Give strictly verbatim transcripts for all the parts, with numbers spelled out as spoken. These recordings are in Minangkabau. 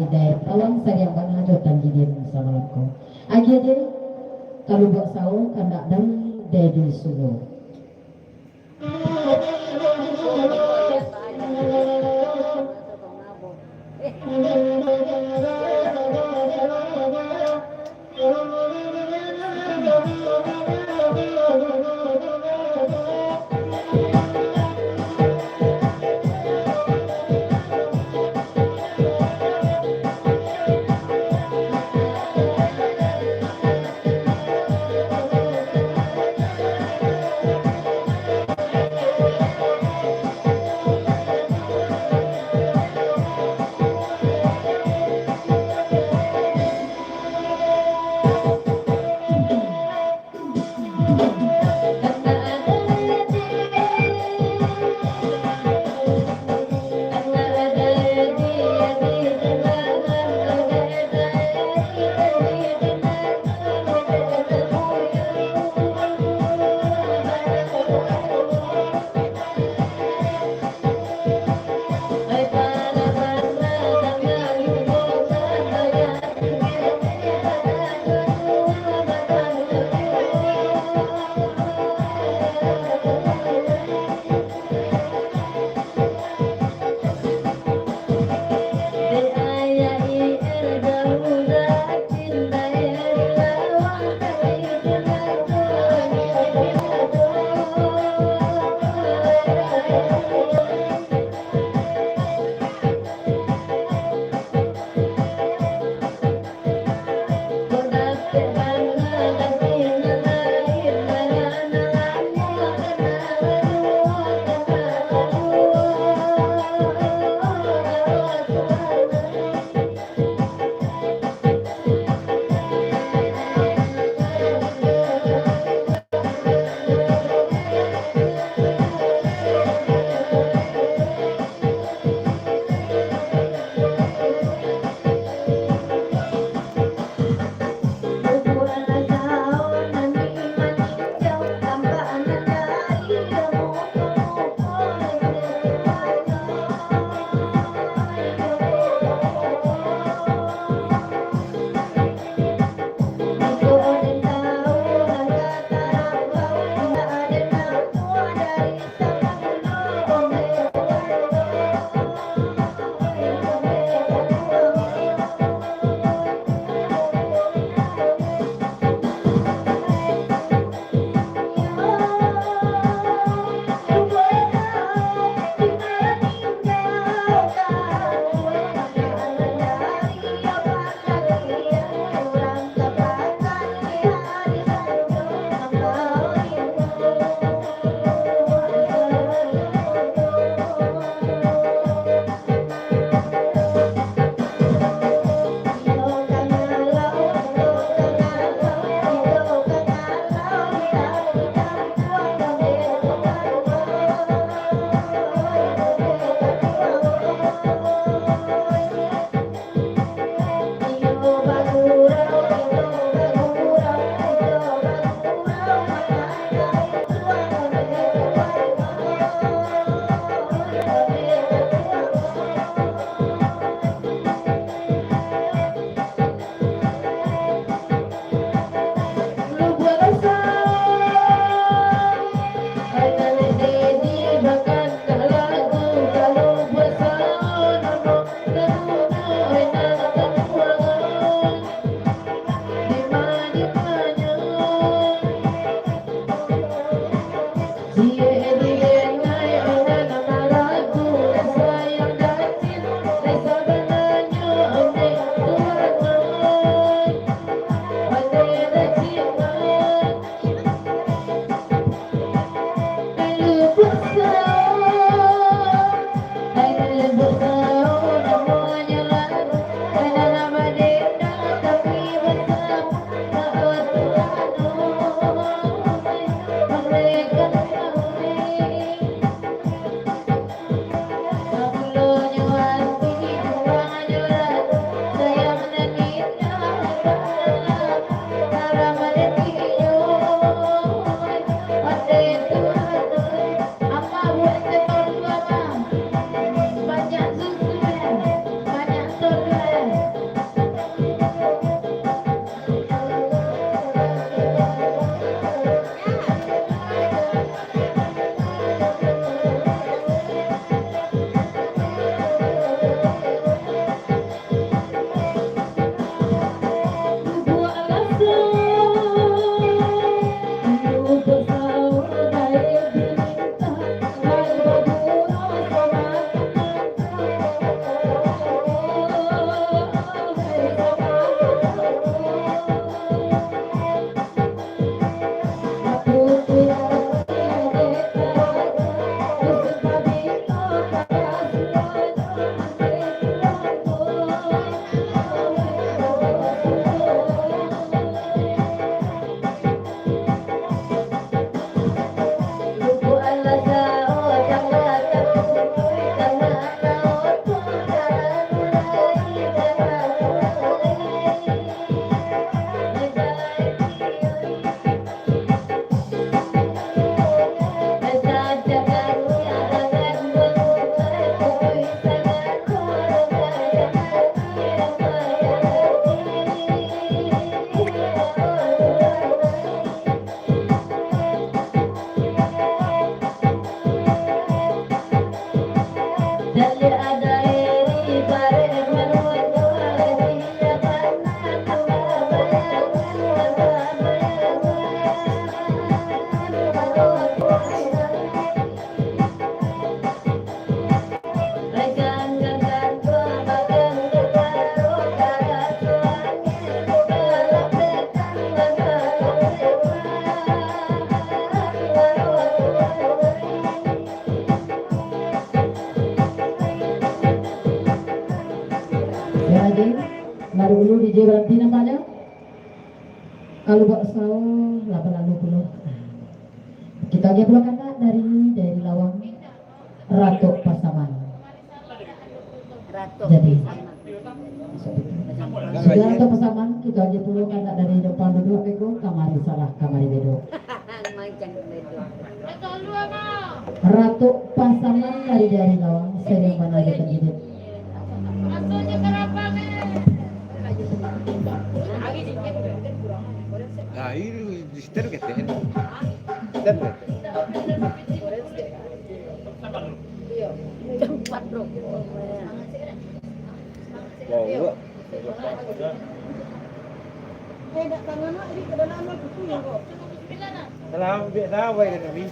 Dek Tawang Sariang Bana jo Tanjidin samalam ko. Agiah dek, kalau buek sawo kandak dari Dedi Sulo. Baru dulu D J baranti nampaknyo. Kalau buat sao, lah balalu pulo. Kito agiah pulo kandak dari, dari Lawang, Ratok Pasaman. Ratok Jadi, Pasaman. Sudah Ratok Pasaman, kito agiah pulo kandak dari Dapang Duduak beko, kamari salah, kamari bedo. Macam bedo. Ratok Pasaman dari, dari Lawang, sering bana jo tadi. Nah, ini di setir gitu ya. Setir gitu. Tempat, bro. Wow, bro. Salam, biak salam, baik, Nabi.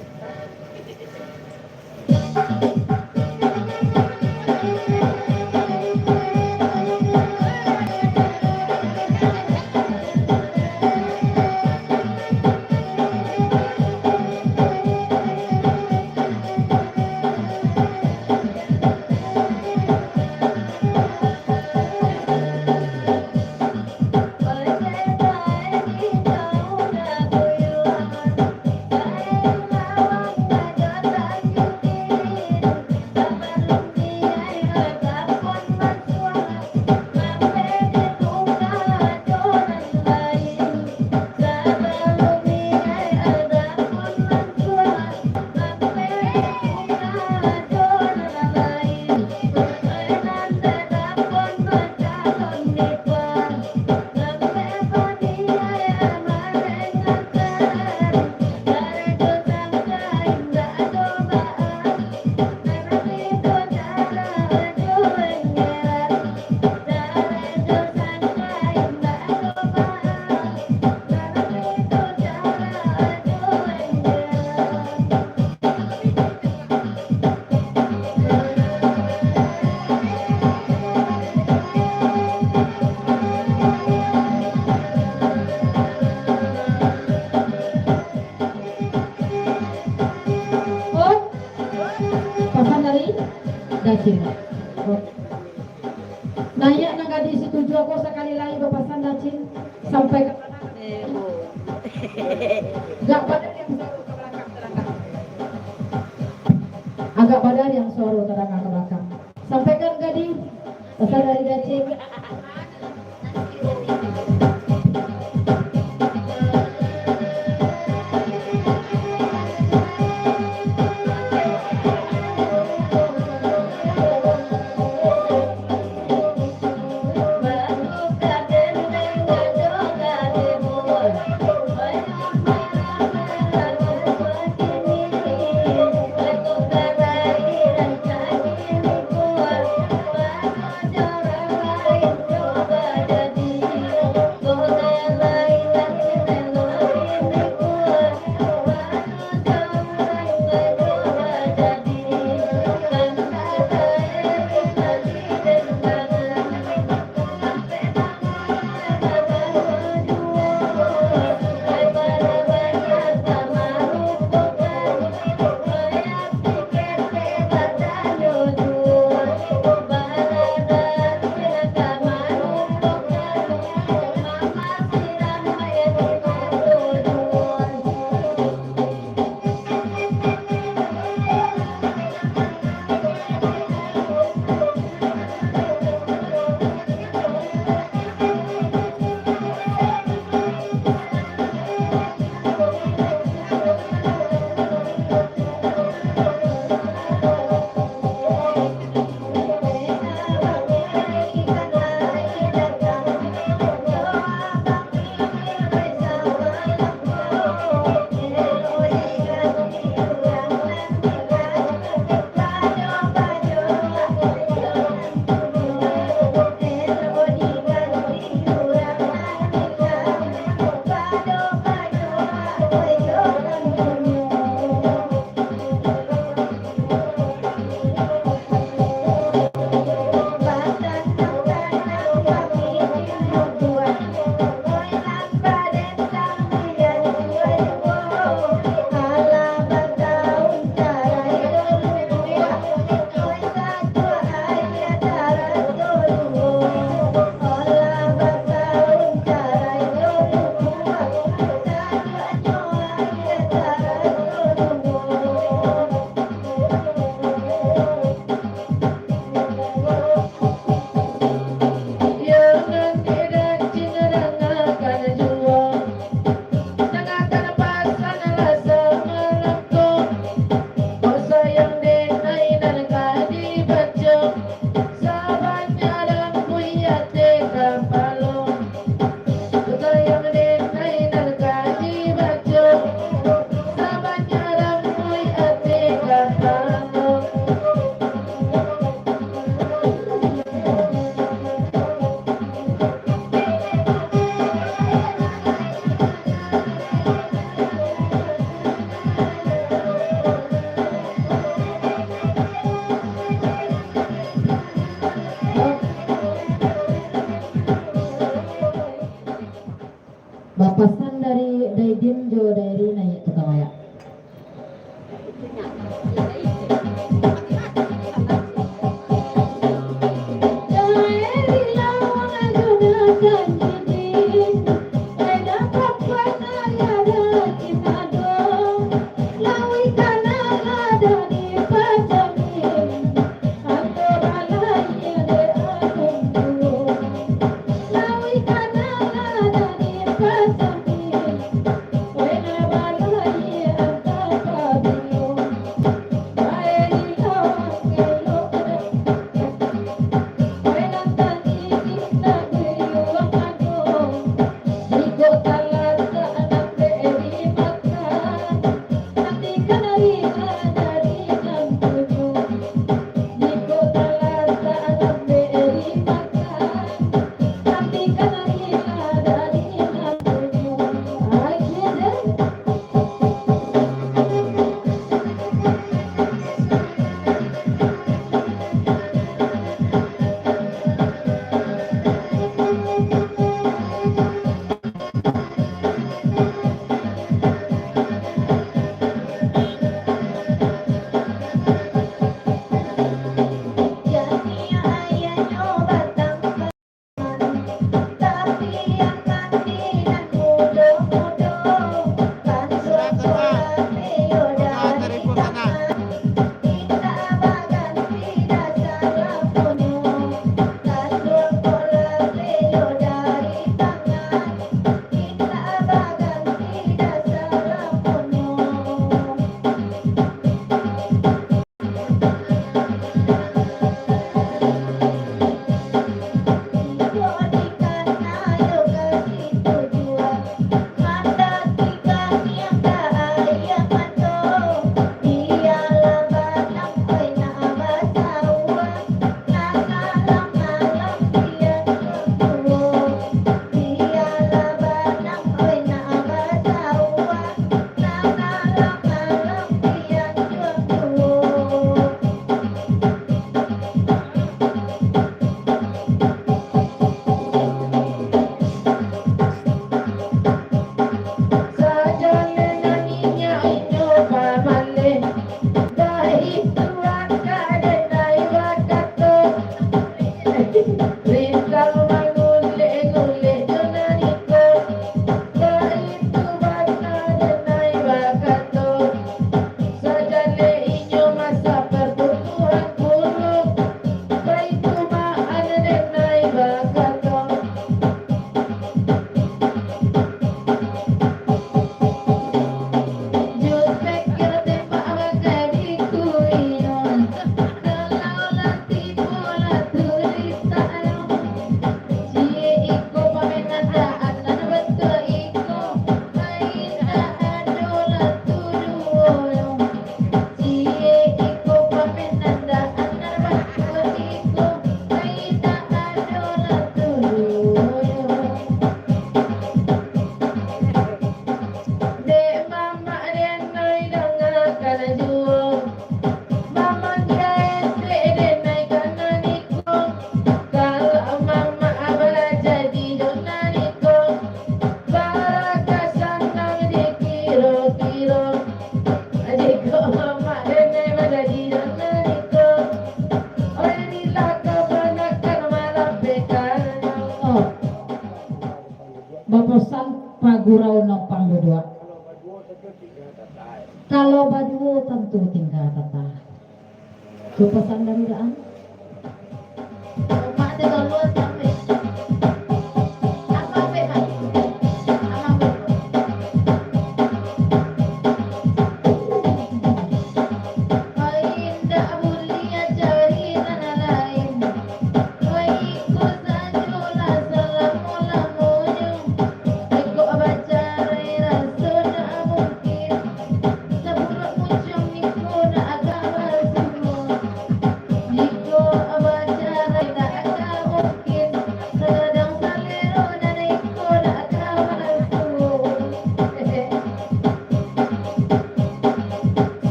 Oh, pasan dari Dacin. Oh. Nah, iyo nan gadih setuju, aku sakali lai bapasan, Dacin, sampai ka... Eh, bu. Agak padan yang suaro ka balakang, ka balakang. Agak padan yang suaro tadanga ka balakang. Sampaikan gadih, pasan dari Dacin. Bapasan dari Daidin jo Dairi naiak tukang ayak. Rintang mangulek-ngulek jo nan iko, baitu bana denai bakato, sajaleh inyo masak partumbuhan pulo, baitu maan denai bakato. Jutek yo tembak bagai di kuino. Kalau lah tibo lah turitak lo. Ciek iko pamenan daan nan batua iko. Lain dak ado lah tu duo lo. Ciek iko pamenan daan nan batua iko. Lain dak ado lah tu duo lo. Dek mamak denai dangakan juo, mamak gaek dek denai ka nan iko. Kalau mamak bajadi jo nan iko, bara ka sanang dikiro-kiro. Jikok mamak denai bajadi jo nan iko, oi, bila kabanakan malapekan. Oh. Baposan pagurau nopang duduak. Kalau baduo tantu tingga tata. Itu pasan dari Daan. Mak tu tolong sampai. Apa, apa, Mak? Apa, apa? Ai indak buliah cari nan lain. Oi, iko sajolah salamo-lamonyo. Iko bacarai raso ndak mungkin. Saburuak mucung iko ndak ka basuo. Iko bacarai ndak ka mungkin.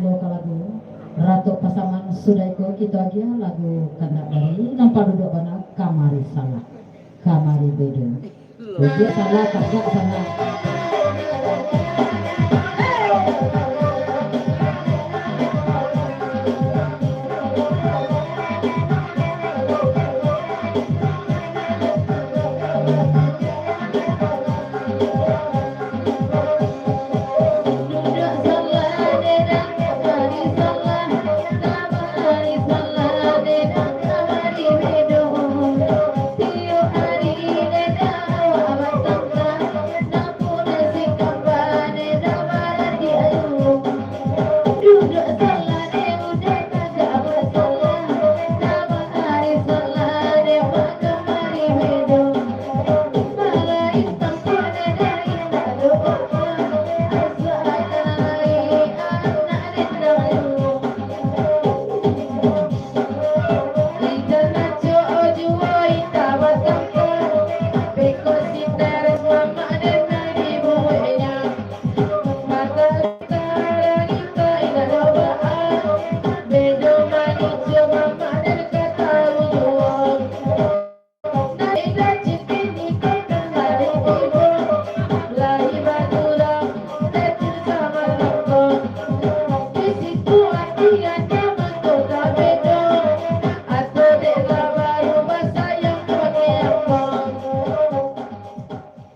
Ka lagu Ratok Pasaman sudah iko, kito agiah lagu kandak dari nan paduduak bana, Kamari Salah, Kamari Bedo. Oke, salah, tagak salah.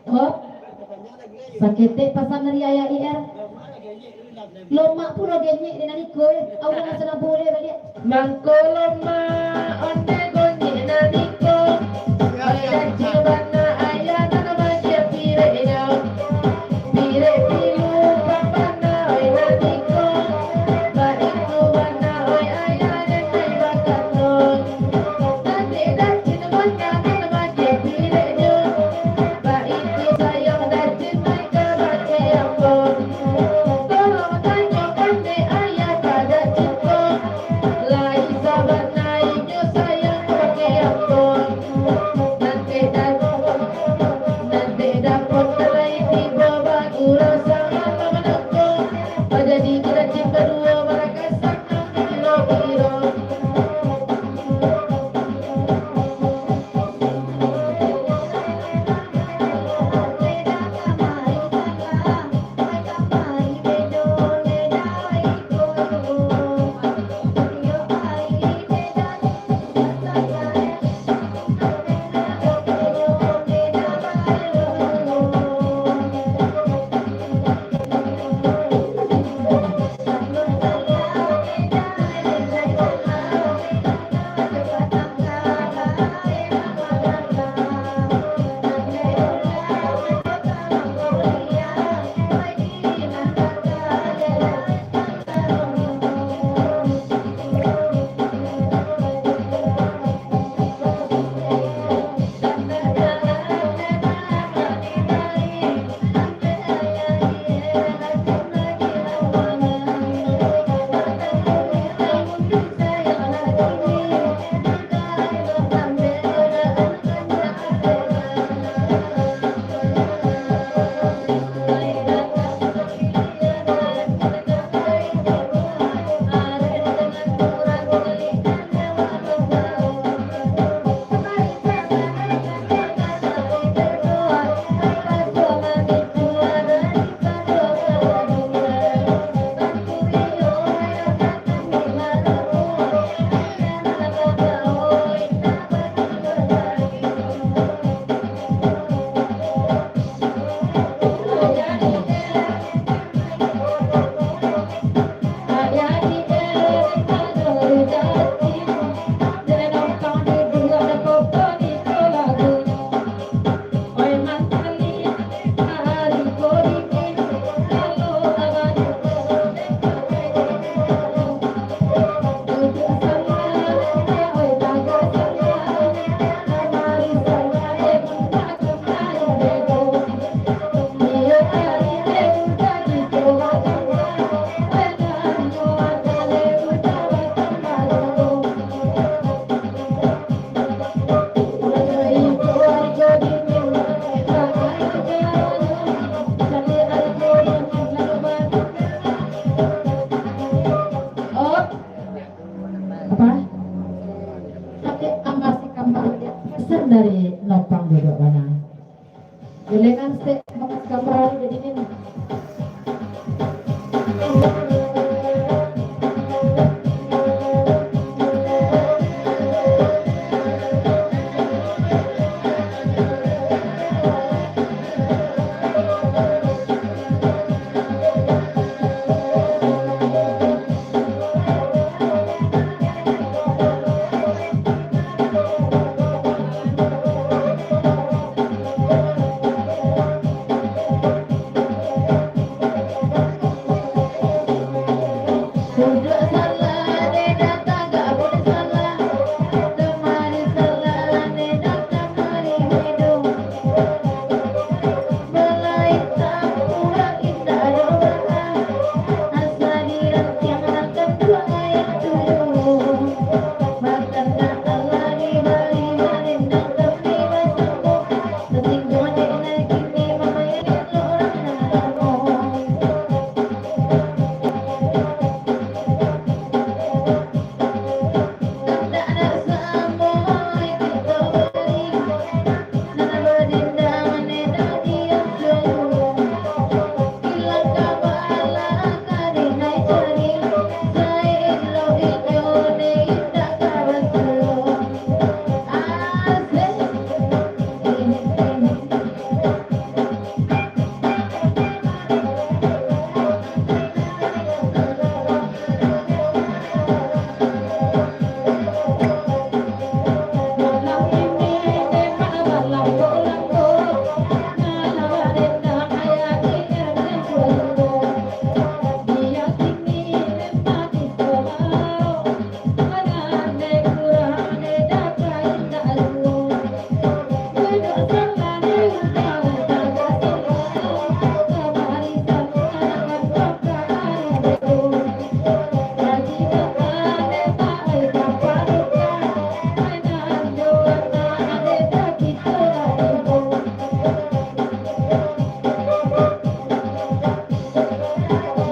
Oh, saketek pasan dari Ayah I R. Lomak pulo genyek dek nan iko, eh. Awak nan sanang buleh baliak. Mangko lomak onde gonyek nan iko. Oi, dacil bana ayah nan magiah pireknyo. Pirek pilu pambana, oi, nan iko. Baitu bana, oi, ayah den ai bakato. Nan dek dacil bana nan magiah pireknyo. Baitu sayang dacil nan kabake ambo. Tolong tanyokan dek ayah ka dacil ko, lai sabana inyo sayang Pah, sakik amah si kambang, pesan dari Nopang Duduk Bana. Jelengan sek, amah si kambang, jadi ni.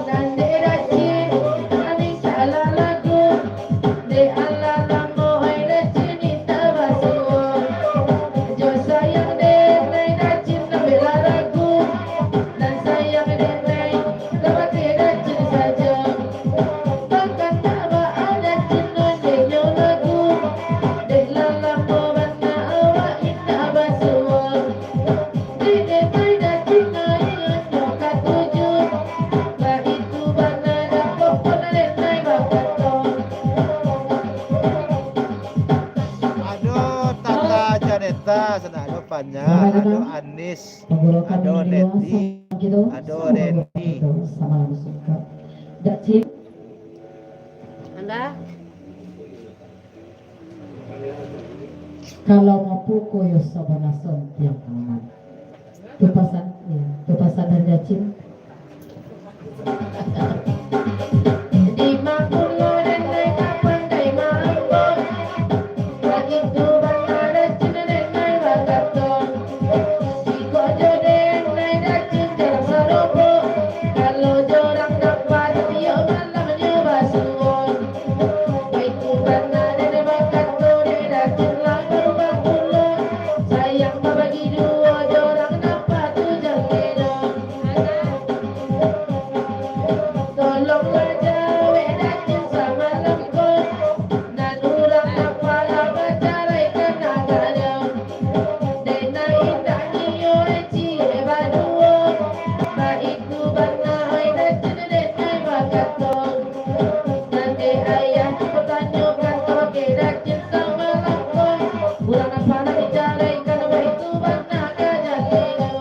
Nan dek Dacin, nan mintak lah lagu, dek alah lamo ai Dacin mintak basuo. Jo sayang denai Dacin ambiak lah lagu, nan sayang denai ka bateh Dacin sajo. Bakato baa Dacin nan dek nyo lagu, dek lah lamo bana awak mintak basuo. Ado Tata Janeta, sanak ado Fanya, ado Anis, ado Neti, ado Reni. Anda? Kalau mampu ko yo sabana sontiang aman. Tu pasan, iyo, tu pasan dari Dacin. Di ma pulo denai ka pandai maambo, baitu bana Dacin denai bakato. Jikok jo denai Dacin jarang sarobo, kalau jorang napa satiok malam nyo basuo. Baitu bana denai bakato, dek Dacin lah barubah pulo. Sayang babagi duo, jorang napa tu jaleh do. Tolonglah jawek Dacin samalam ko, nan urang napa lah bacaraikan aganyo. Denai indak nio ciek baduo, baitu bana ai Dacin denai bakato. Nan dek ayah batanyo kato, dek Dacin samalam ko, urang napa lah dicaraikan, baitu bana ka jalehnyo.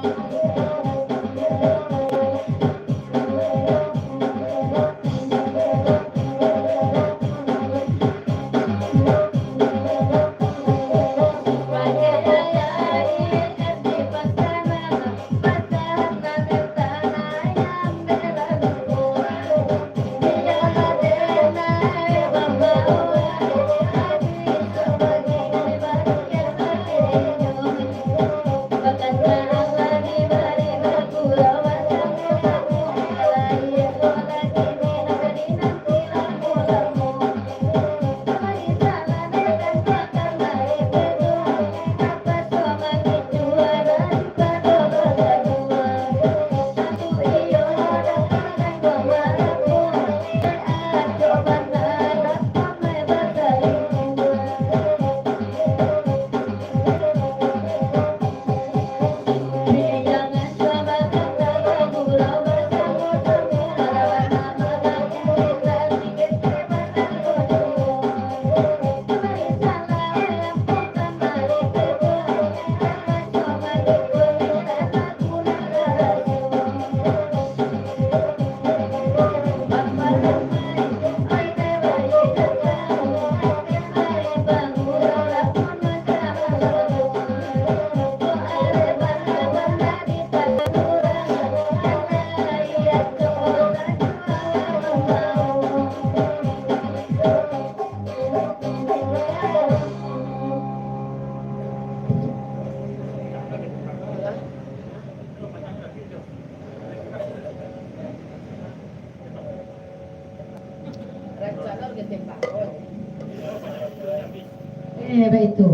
Eh, baitu.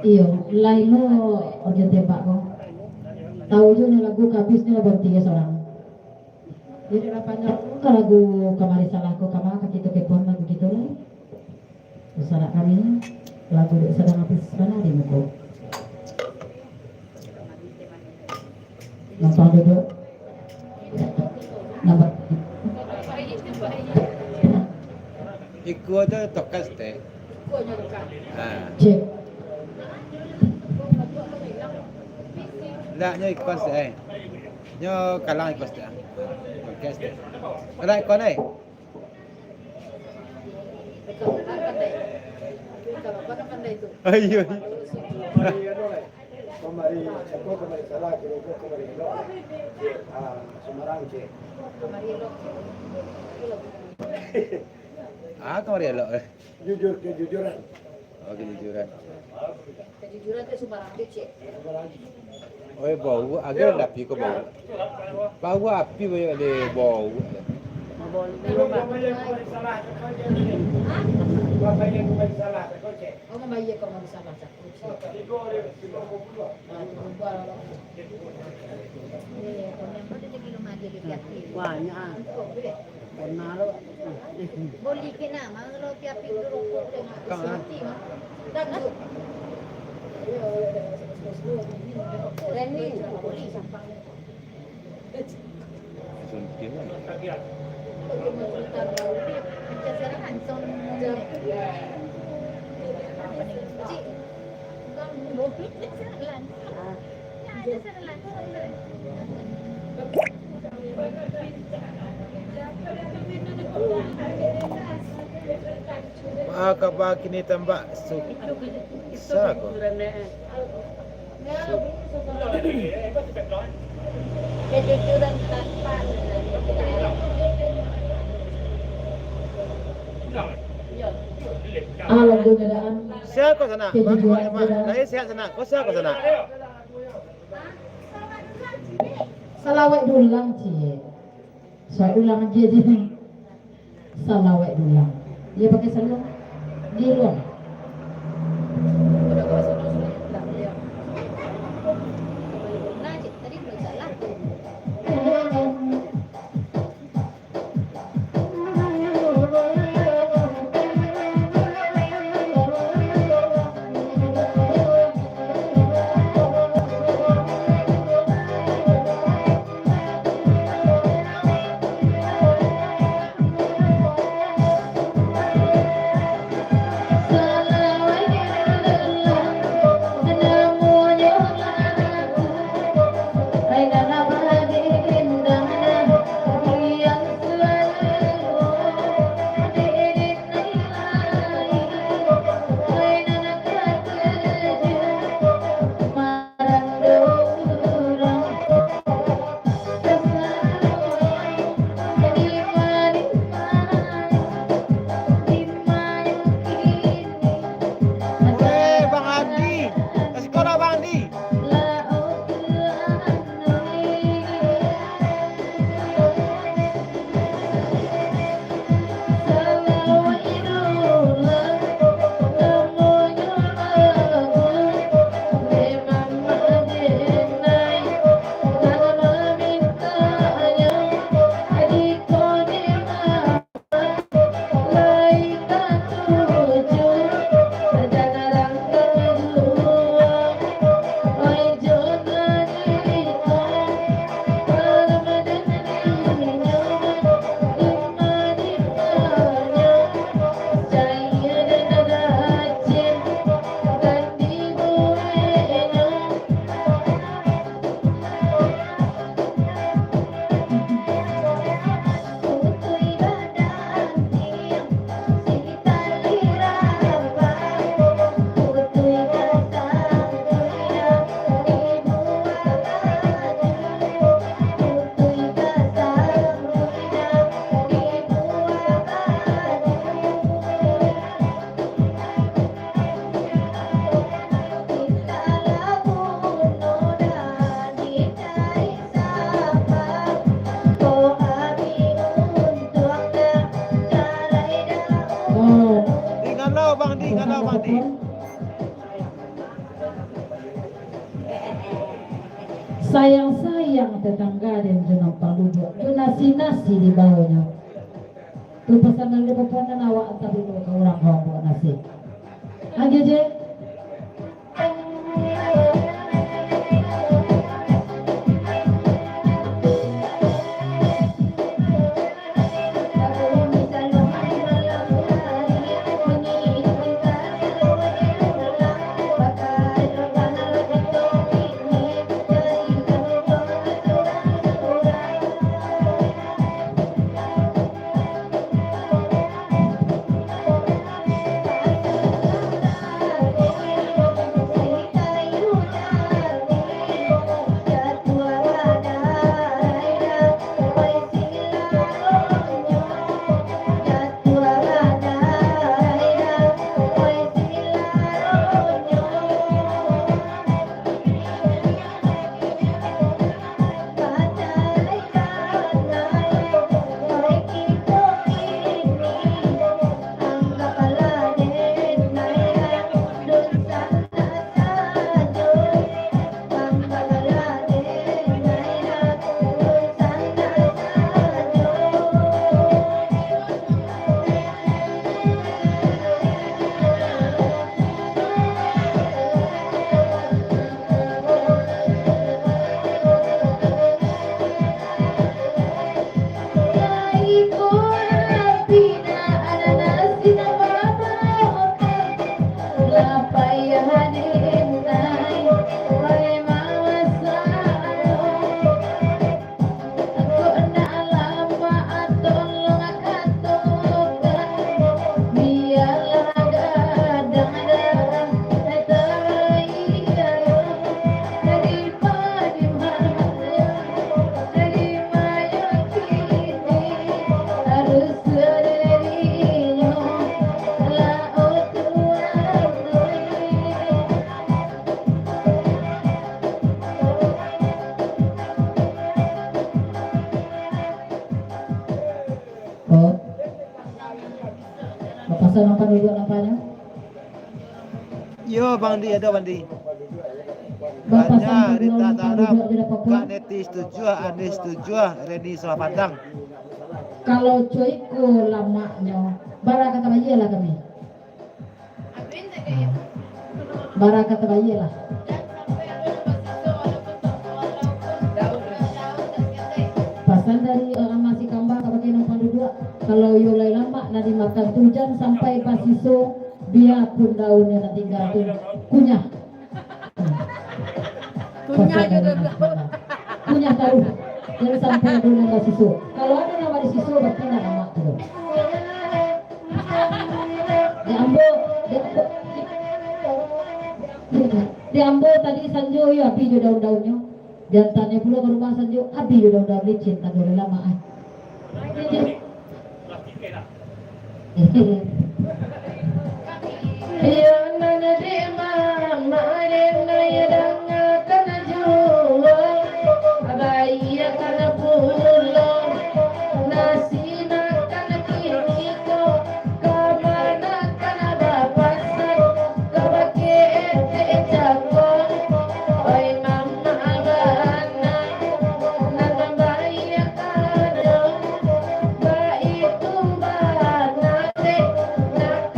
Iyo, lai lo organ tembak ko. Tau jo nyo lagu kabisnyo lah, bonti jo sorang. Jadi lah panjang ko lagu Kamari Salah ko, kama ka kito kepoan lagu kito lai. Sanak kami, lagu dek sadang abih bana di muko. Numpang duduak. Nambah. Ikua tu tokas teh. Ha. Cek. Ndak, nyo ikua sih, eh. Nyo kalang ikua sih. Tokas teh. Ndak ikua, eh. Ayo. Kamari, kamari salah, kiro ko kamari elok. Ah, Sumarang, cek. Ah, kamari elok, eh. Jujur, kejujuran. Oh, kejujuran. Kejujuran tu Sumarang tu, cek. Sumarang. Oi, bau, agiah api ko bau. Bau api banyak deh, bau. Bau. Bau. Oh, mambayia ka mari salah, cako. Banyak ah. Pernah lo. Boleh kena, mangalo tiap pintu rokok tu. Kang, ah. Reni. Baa kaba kini tambak su-, sa ko? Su-, Kejujuran tanpa. Alah, godaan. Sia ko sanak? Kejujuran, Ba-, godaan. Lai sehat sanak. Ko sia ko sanak? Salawat dulang, ciek. Salawat dulang, ciek. Salawat dulang, ciek. Salawat dulang. Iyo pakai saluang. Di luar. Nah, ciek, tadi belum salah. Sayang-sayang tetangga den jo nan paluduak, jo nasi-nasi di bawonyo. Tu pasan dari Bapak nan awak antar dulu ka urang ka ambo nasi. Aja je. Oh. Bapasan ampek duduk nampaknyo? Yo, Bang Di, ado, Bang Di. Bapasan banyak duduk rita nampaknyo, tanam, duduk aja dak apa-apa. Kak Neti setuju, Andi setuju, Reni Sawah Padang. Kalau coiko lamaknyo, bara ka tabayia lah kami. Bara ka tabayia lah. Pasan dari, eh, Ama Sikamba kabake nan panduduak, kalau iyo lai lamak nan dimakan tu, jan sampai basiso, biapun daunnyo nan tingga tu kunyah. Kunyah. Pasan jo dari Ama Sikamba. Kunyah taruih. Jan sampai ado nan basiso. Kalau ado nan basiso, barati ndak lamak tu. Dek ambo, dek ambo, dek ambo tadi sanjo iyo abih jo daun-daunnyo. Diantarnyo pulo ka rumah sanjo, abih jo daun-daun licin, tando lamak ai. Iyo nan dek mamak den, iyo dangakan juo, baiakan pulo, nasi makan kini ko, kamanakan bapasan, kabake etek cako, oi mamak bana, nan mambaiakan, baitu bana dek, nak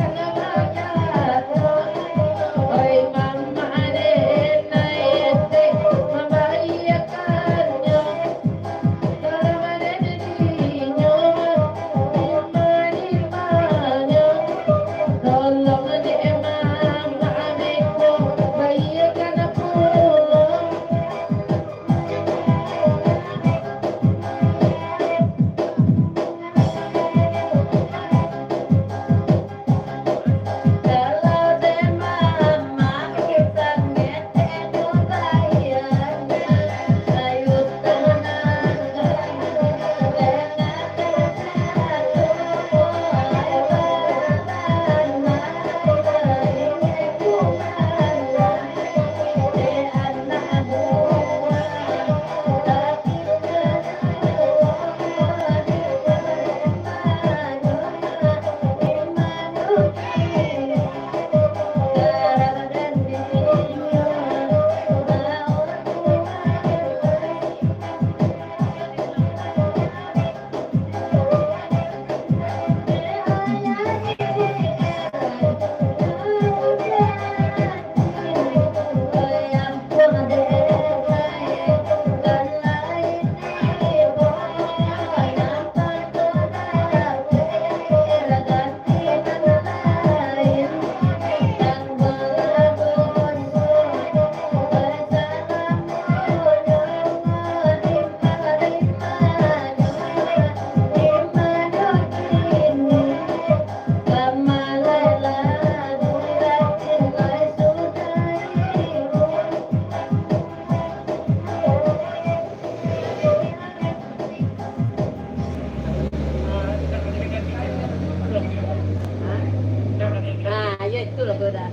Itu lagu dah.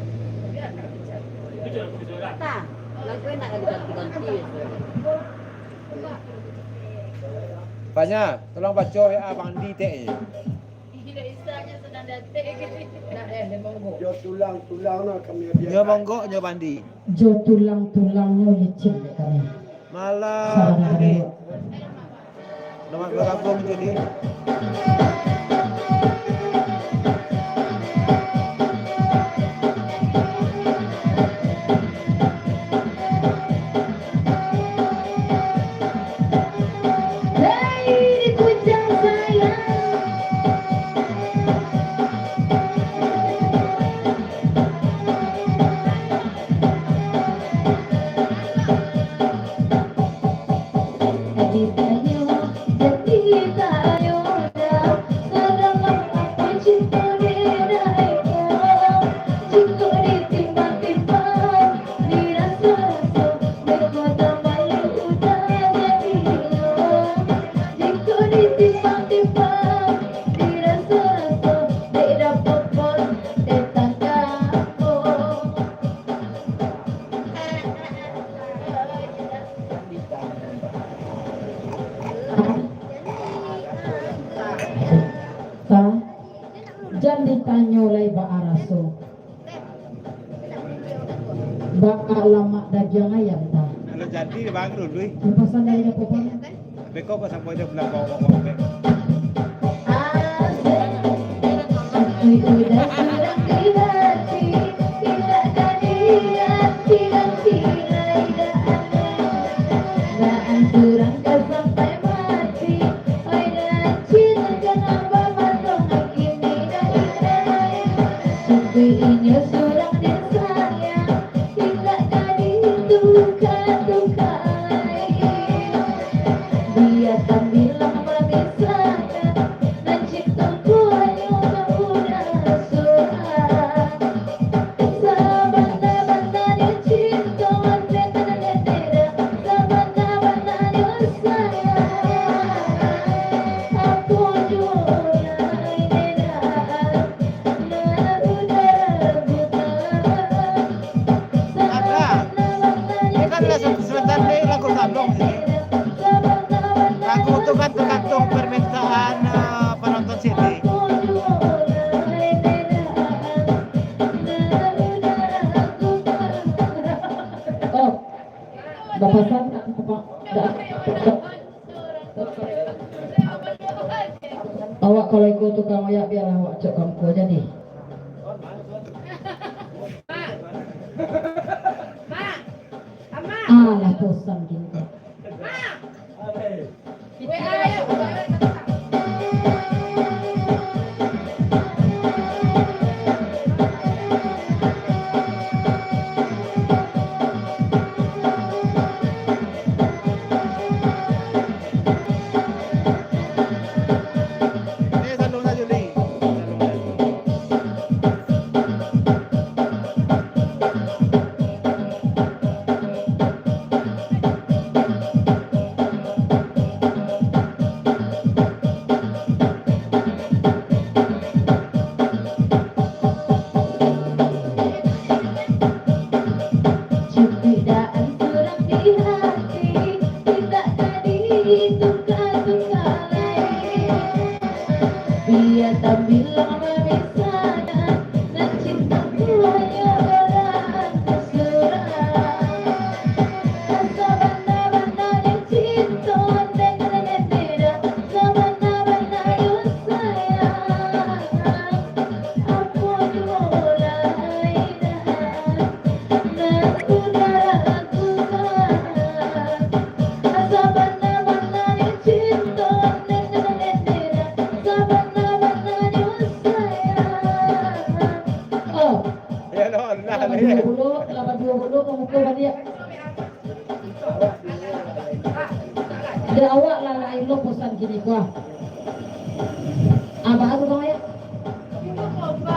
Nah, lagu enak kan diganti-ganti. Fanya, tolong baco W A Bang Andi tek ni. Nyo tulang-tulang no kami biasa. Nyo monggok, nyo Bang Andi. Jo tulang-tulangnyo licin dek kami. Malam ini. Selamat bergabung, jadi. Hei, di puncak sayang. Jan ditanyo lai baa raso. Baa lamak dagiang ayam ta. Kalau jadi, baru dulu, eh. Lepasan dari apa pun. Beko kok sampai dia pulang bawa-bawa bek. Asik. Tapi udah surang di hati, indak ka diganti-ganti lai dah. Baa surang ka sampai mati, oi dah cinta ka nambah mandong kini dah indak lai. Tapi inyo surang den sayang, indak ka ditukar-tukar lai. Bia tambilang bamisahkan, nan cinto ko hanyo ka urang surang. Sabana-bananyo cinto, sabana-bananyo sayang. Apo juo lai dah. Ada. Ini kan lah se-, sebentar ni lagu sambung sini. Lagu tu kan tergantung permintaan, eh, penonton sini. Oh, bapasan tak apa? Awak kalau iko tukang oyak, bialah awak cok kampo jadi. Alah, bosan gini. Cukuik daan surang di hati, indak ka ditukar-tukar lai. Bia tambilang bamisahkan, nan cinto ko hanyo urang surang. Sabana-bananyo cinto, den, den, den, den, sabana-bananyo sayang. Apo juo lai dah. Oh. Ya, no, nah, lapan duo puluh, lapan duo puluh, mamukul baliak. Dek awak lah lain lo posan kini ko. Abah tukang oyak.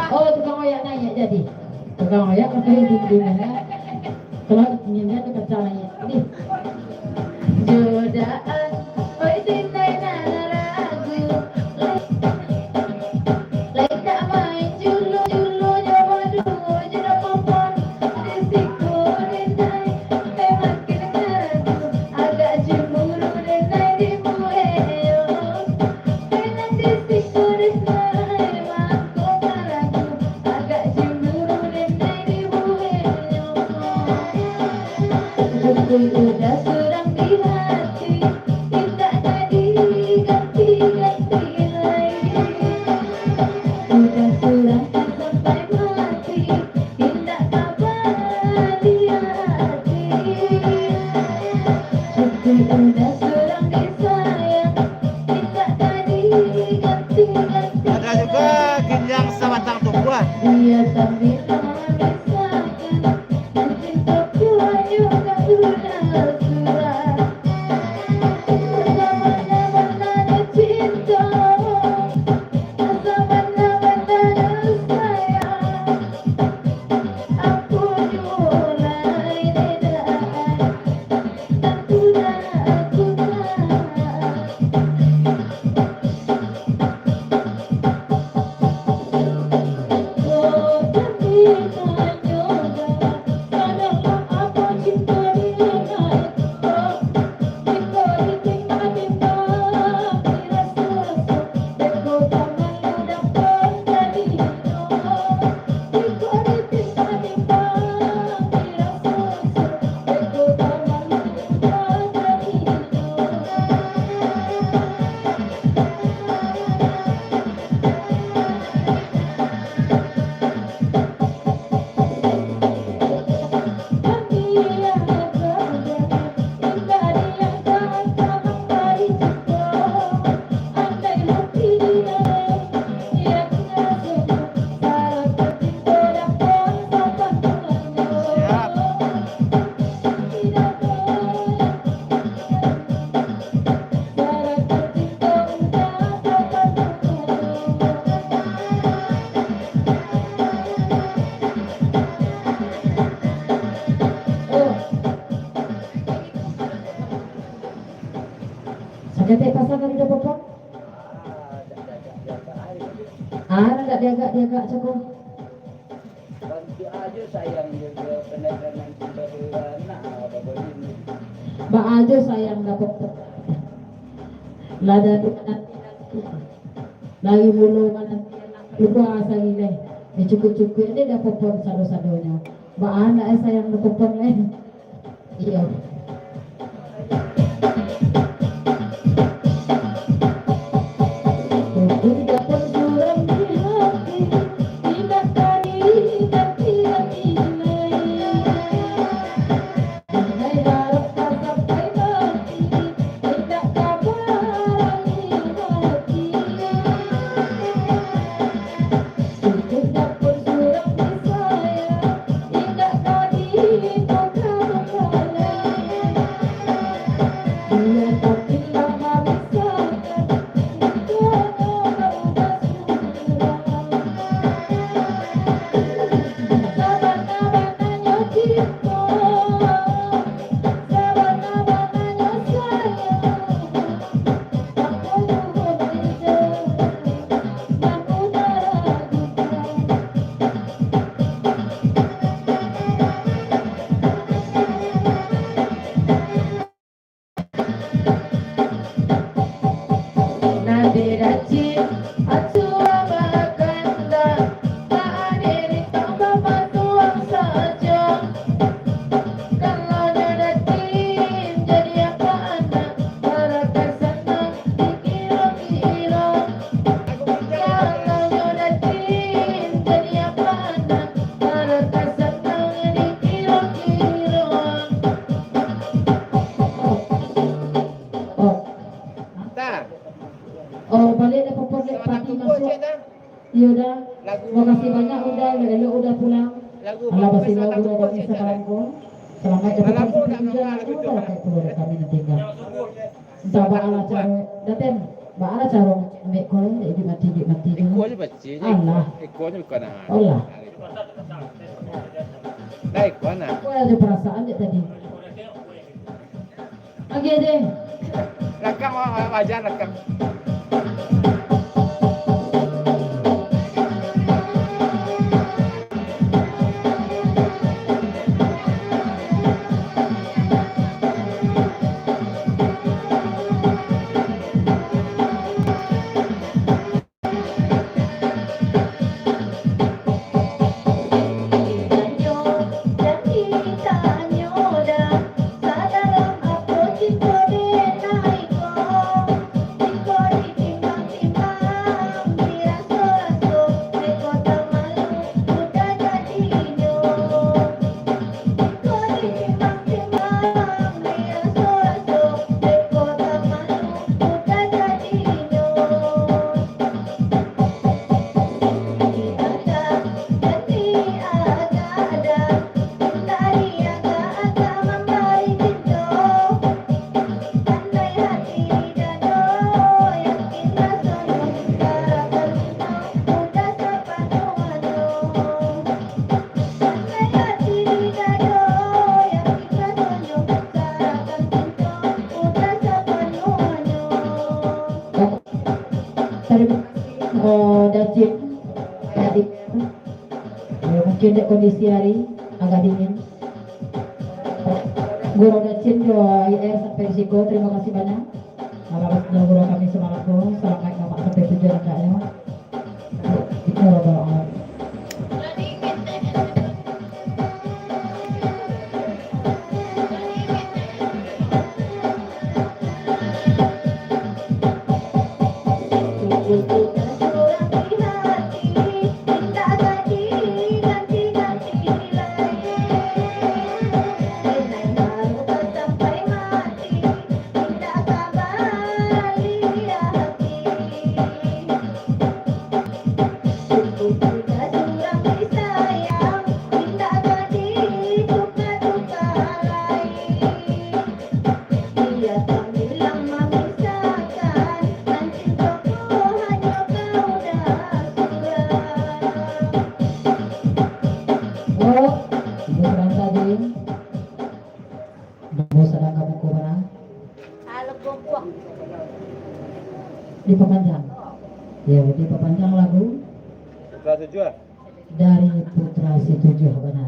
Oh, tukang oyak naiak jadi. Tukang oyak pakai dinding, ya. Kalau dinding tu kaca naiak. Ni. Godaan, oi, tindai nan ragu. Lai tak main julu-julu jo badu. Sabatang tumbuah. Dia sambil memisahkan, cinta tuanya dah sudah surah. Sama-sama ada cinta, sama-sama ada sayang. Aku mulai tidak, tentu dah aku tak. Saketek pasang tadi dah popok. Ah, dah diagak-diagak cako. Bantuak ajo sayang jo, jo pandangan cinta tu, nah, apa boleh ni? Baa jo sayang dapek. Lah dari, dari mulo mananti anak lupa asa gileh. Dicukuik-cukuik dek dapek pon sado-sadonyo. Baa ndak eh sayang dapek pon lai? Iyo. Oh, baliak dek popon dek padi masuak. Iyo dah. Makasih banyak Uda, elok-elok Uda pulang. Alah, basilau Uda dek sakarang ko. Salamaik dapek sampai tujuan, barakai pulo dek kami nan tingga. Entah baa lah caro, Daten, baa lah caro, ambek ko, dek iduik mati, iduik mati tu. Alah. Alah. Ko ado parasaan dek tadi. Oke deh. Lakang, wa-, wa-, wajan lakang. Mungkin dek kondisi hari agak dingin. Guru Dacin jo I R sampai di siko, terima kasih banyak. Atas guru kami samalam ko, salamaik mamak sampai tujuan andaknyo. Itu lah doa. Oh, ibu Peranta, Din. Bos sadang ka muko mana? Alah, buang-buang. Dipapanjang. Ya, dipapanjang lagu. Putra Situjuah. Dari Putra Situjuah, bana.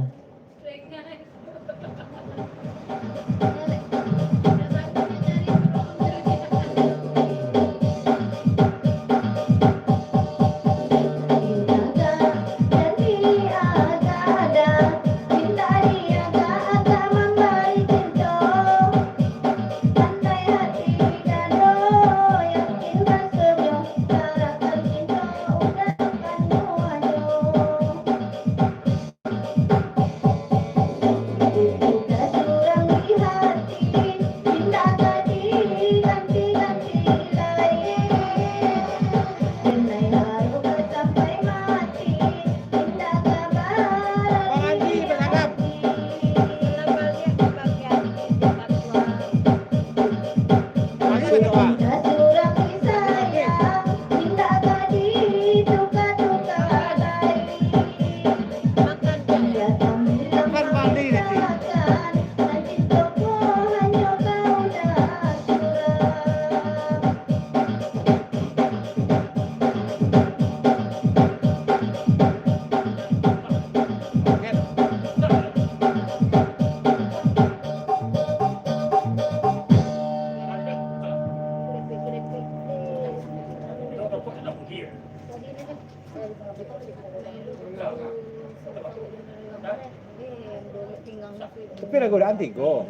Tapi lagu dah antik ko.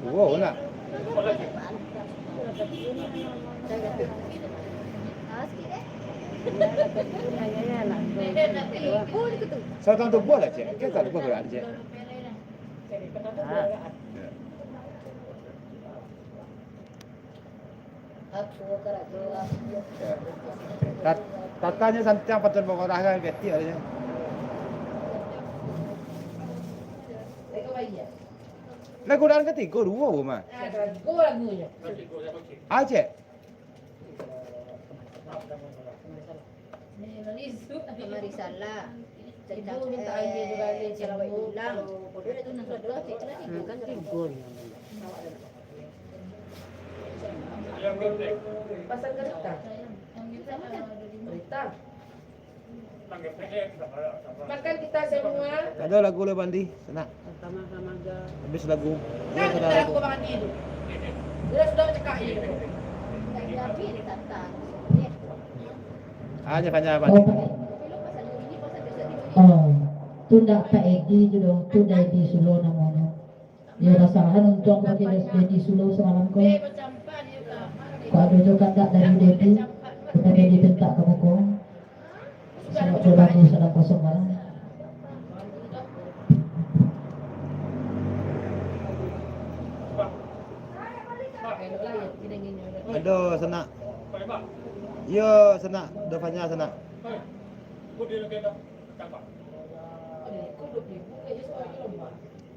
Wow, nak. Saya tahu tu buat lah, cek. Kita tahu buat lah, cek. Ah. Tat-, tatanyo santiang patuan pangorah kan, ketik adanya. Lagu dan ketigo, duo mah. Ah, cek. Kamari salah. Ibu minta air juga ni, cek, ilang. Hmm, kan tigo ni. Pasang kereta. Kereta. Makan kita semua. Tak ada lagu lah, Bandi. Senang. Habis lagu. Nah, kita lagu Bang Andi tu. Dia sudah cekak ni. Hanya, hanya Bandi. Oh, tu ndak Pak Edi tu doh, tu Dedi Sulo namonyo. Iyo, basalahan untuang pakai Dedi Sulo samalam ko. Kok ado jo kandak dari Dedi, bukan Dedi pintak ka muko. Sabab tu lagu sadang kosong malam. Aduh, sanak. Yo, sanak. Dovanya, sanak.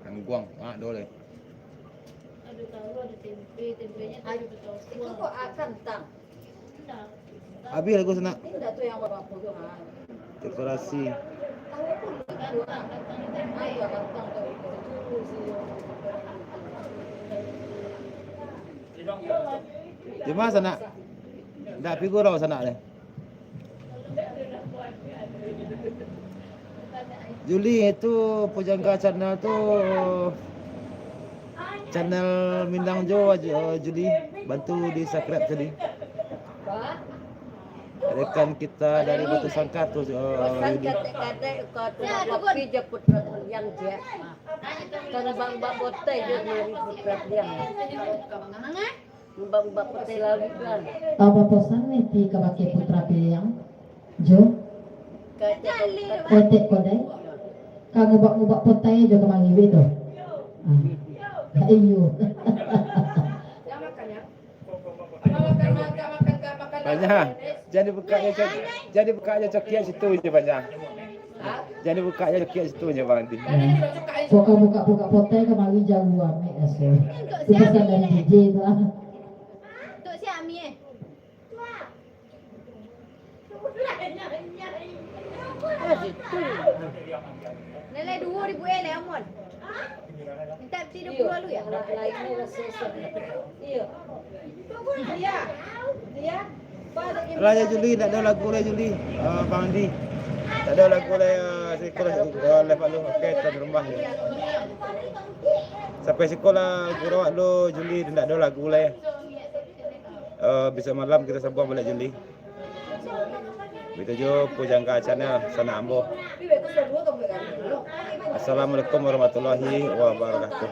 Angguang, ah, doh leh. Ado tahu, ado tempe, tempenya tu. Itu kok, ah, kantang? Habis lagu sanak. Indak tu yang bapak tu, ha. Dekorasi. Tahu pun begitu, ha. Ayo, kantang tu. Di ma sanak? Ndak pi gurau sanak deh. Juli, itu Pujangga Channel tu channel Minang jo, jo, Juli. Bantu di-subscribe, Juli. Rekan kita dari Batu Sangkar tu, eh, Juli. Bosan katek-katek kau tu, kopi jo Putra Kuliang je. Kan bang bak botai je mari Putra Kuliang. Bang bak botai lawik lah. Tambah bosan ni ti ka bakeh Putra Kuliang. Jo. Katek-katek. Etek kodai. Ka ngubak-ngubak potai jo kamari weh tu. Ah. Iyo. Banyak. Jan dibukaknyo cok-, jan dibukaknyo cokiak situ je, Banyak. Jan dibukaknyo cokiak situ je, Bang Andi. Kok ka buka-buka potai kamari jauah amek aso. Itu pesan dari D J tu lah. Untuk si Ami eh. Ah, situ. Nilai dua ribu eh, leh, Amon. Minta tiga puluh lalu ya? Iyo. Alah, ya, Juli, ndak ado lagu lai, Juli. Ah, Bang Andi. Ndak ado lagu lai, ah, siko lah, ah, live lu. Oke, tuan rumah, ya. Sampai siko lah, guru awak lu, Juli, ndak ado lagu lai. Eh, besok malam kita sambung baliak, Juli. Baitu juo Pujangga Channel, sanak ambo. Assalamualaikum warahmatullahi wabarakatuh.